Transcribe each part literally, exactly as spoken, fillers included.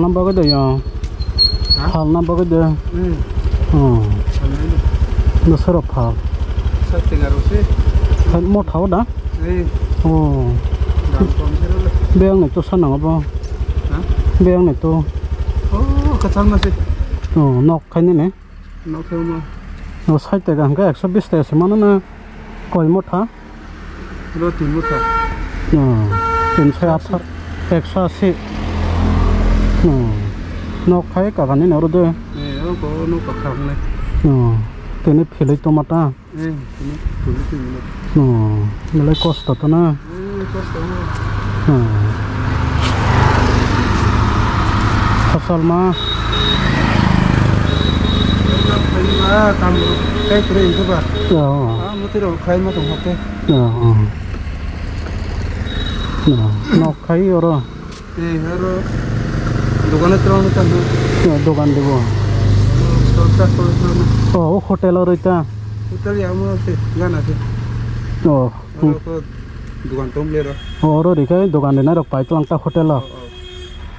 Bagwi de yang. Ha? Phalna bagwi de. Hmm. Hmm. Phalnai de. Bwsarok phal. Sat tenga rok se. Hai motha o da? Ei. Oh. Dam kom se rw le. Beyang nai to sana abo. Ha? Beyang nai to. Oh, kachal ma se. Oh, nok khaini ne? Nok khe ma. Oh, sait taka hwnkhe ekso bis taka se mano na koi motha? Ro tin motha. Oh, tinso atharo, ekso asi. Oh, nok khai kaka ni oro de. Eh, oro ko nok kha kha ne. Oh, tini philwi toma ta. Eh, tini philwi tini. Oh, belai kosto to na. Hmm, kosto no. Hmm. Fasalma. Fasalma, tam kai kure itu ba. Ya, oh. Ah, muti ro khai ma tong hate. Ya, oh. Ya, nok khai oro. Eh, oro dogano tong tong. Ya, dogan debo. Oro, oro, oro. Oh, hotel oro ita. Hotel ya mo te, gana te. Oh. Oro ko dogan tong le ro. Oro rikhe dogan rina rok pai tlang ta hotel o. Oh, oh.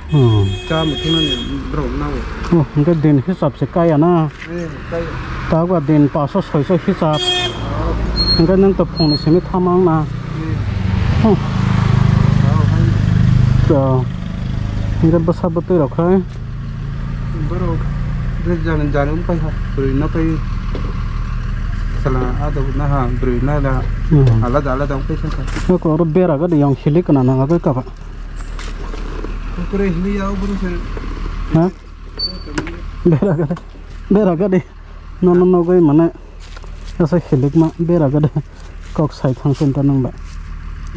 Hmm. Cha muthuna ni bro na o. Oh, hingke din hisab se kaya na. Eh, kaya. Ta ba din paso soiso hisab. Oh. Hingke nang to phone ni simi thamang na. Eh. Hmm. Oh, hai. To. Hingke bwsa bwtwi rok khai. Borok dress jani jani wng paikha, bwrwi no pai sala ado naha bwrwi nada. Hmm. Alada alada wng paikha. Nokho oro bera gadi yang hili kana nang agoi kaba. Kukure hili ya buru se. Ha? Bera gadi, bera gadi. Nono nogoi mane asa hilikma bera gade kok sai thang sen ta nang bai.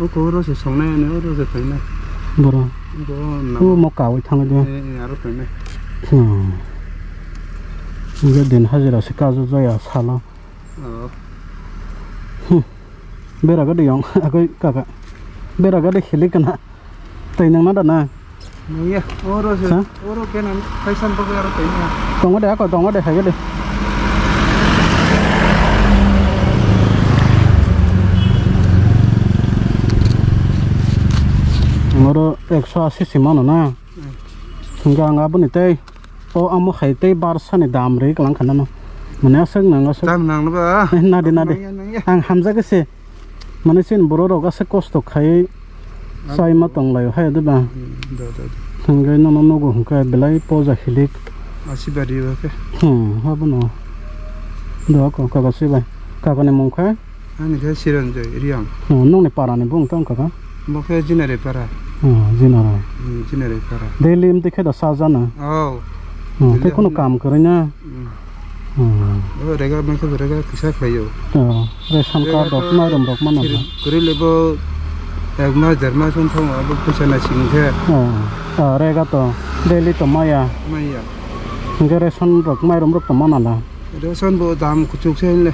O ko oro se songnai ani oro se thainai. Boro. Bo na. O mo kawi thang de. Eh, eh, aro thainai. Hmm. Nge din hajira se kajo jaya salo. Oh. Hmm. Bera gade yong agoi kaka. Bera gade hilik kana. Twi nang na da na? Nangya, oro se, ha? Oro ke nang kaisan bagwi aro twi nang. Tongo de, ako tongo de, hai de. Oro ekso asi si mano na? Hmm. Hingke ang aboni tei, o amo hai tei barsa ni dam ri kalang khanano. Mane aswk nang aswk. Dam nang ba? Eh, nadi, nadi. Nangya, nangya. Ang hamjak se. Mane chini borok rok aswk kosto khai chai ma tong lai hai de ba. Hmm, da, da, da. Hingke nono nogo hingke belai poja hilik. Asi bari ba khe. Hmm, habono. Do ko kaka si bai. Kaka ni mung khe? Ani khe Chiranjoy Reang. Hmm, nongni para ni bung tong kaka? Bo khe Jinare para. Hmm, Jinare. Hmm, Jinare para. Daily imti khe da sajana. Oh. Hmm, tei kheno kam kwrwi na. Hmm. Hmm. O rega bangkhe bo rega kisa khlaio. Oh, ration card rok, mairum rok mano. Kwrwi lebo ek mas der mas wng thango abo puisa naising khe. Oh, oh, rega to daily to maya. Maya. Hingke ration rok, mairum rok to mana la. Ration bo dam kuchuk se le.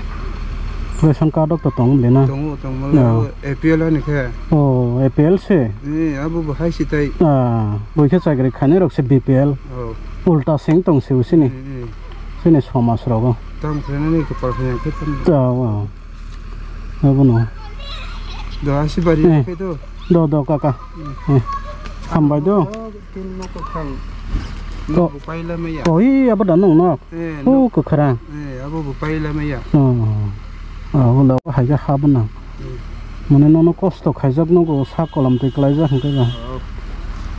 Ration card rok to tong le na. Tongo, tongma le. Oh. A P L ani khe. Oh, A P L se. Eh, abo bo hai si tai. Ah, boi khe chakri khainai rok se B P L. Oh. Ulta seng tong se usini. Eh, eh. Sini somaj rogo. Tam khlainani kwpal phai khe tam. Ta, wa. Abono. Do asi bari eh. Khe do. Do, do, kaka. Hmm. Eh. Hambai do. Oh, tin nok kwkhwrang. Ko. Nok bo paila maya. Ko, i, abo da nong nok. Eh, oh, nok. Kwkhwrang. Eh, abo bo paila maya. Oh. Oh, ulo hai khe ha bo nang. Hmm. Mane nono kosto khaijak nogo sak kolom twi klaijak hwnkhe ba. Oh.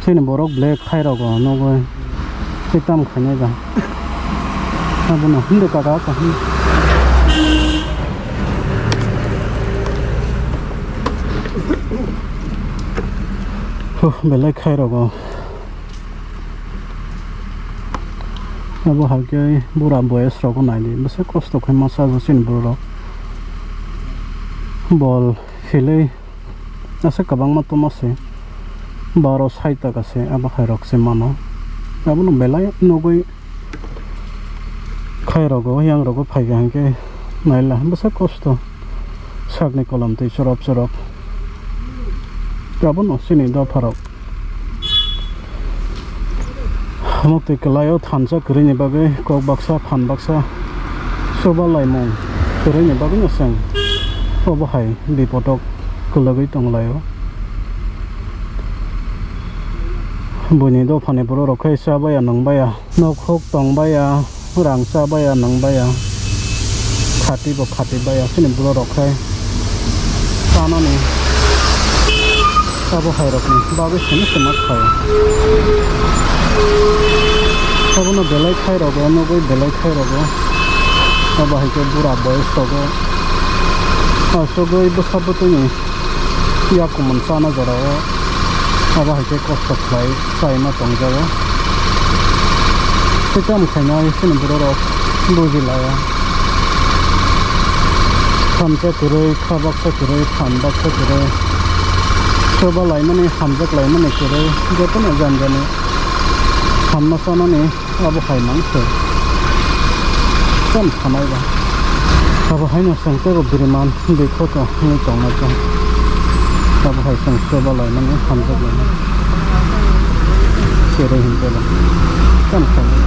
Chini borok black khai rogo nogoi. Hmm. Tei tam khainai ba. Abono hwnde kaka kaham. Huh, belai khai rogo. Abo hai khe bura boyes rok nai di, bwswk kosto khe masa bo chini borok. Bol philwi aswk kwbangma tongma se, baro sait taka se abo hai rok se mano. Abono belai nugwi khai rogo, yang rogo phai kha hwnkhe naila bwswk kosto, sakni kolom twi chorop chorop. Abono chini dopha rok. Omo twi kwlaio thansa kwrwini bagwi kok baksa phan baksa chuba laimung kwrwini bagwino chwng obo hai bipodo kwlwgwi tonglaio. Buini dophani borok rok khe cha baya nung baya, nok huk tong baya, rang cha baya nung baya, khati bo khati baya chini borok rok khe chanani abo hai rokni bagwi simi sima khaio. Abono belai khai rogo, nugwi belai khai rogo. Abo hai khe bura boyos rogo asugwi bwsa bwtwini yakumun chana jorao abo hai khe kosto khlai chaima tongjago. Tei tamo khainai chini borok rok buji laya. Thamsa kwrwi, kha baksa kwrwi, tham baksa kwrwi, choba laimani, hamjak laimani kwrwi, jotono jani jani hamna chanani. Abo hai mang se. Tam sanai ba. Abo hai no chwng teibo biriman bikhoto hwnwi tongma chwng. Abo hai chwng choba laimani, hamjak laimani. Kwrwi hwn teibo. Tam sanai.